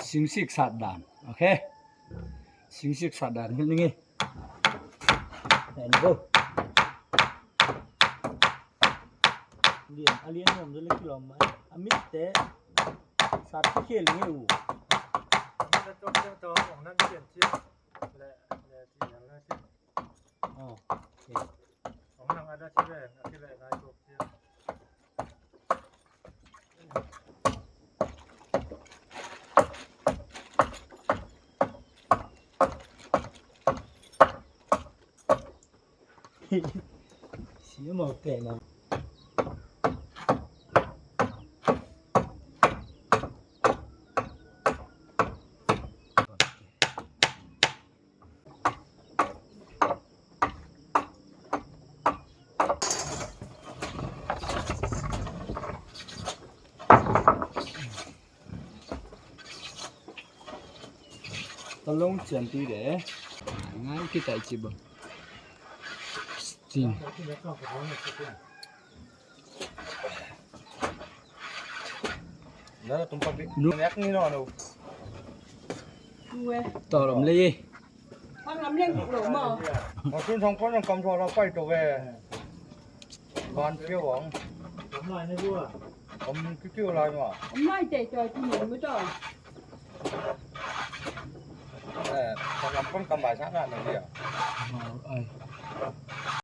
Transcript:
Singsik sat dan okay Singsik sat dan hi ni nge en bo lian a lian nuam chu lek lo mai a mit te sat khi khel nge u. Siam teh na. Talong chian tui de ngai ki tai chi bang sting to lắm li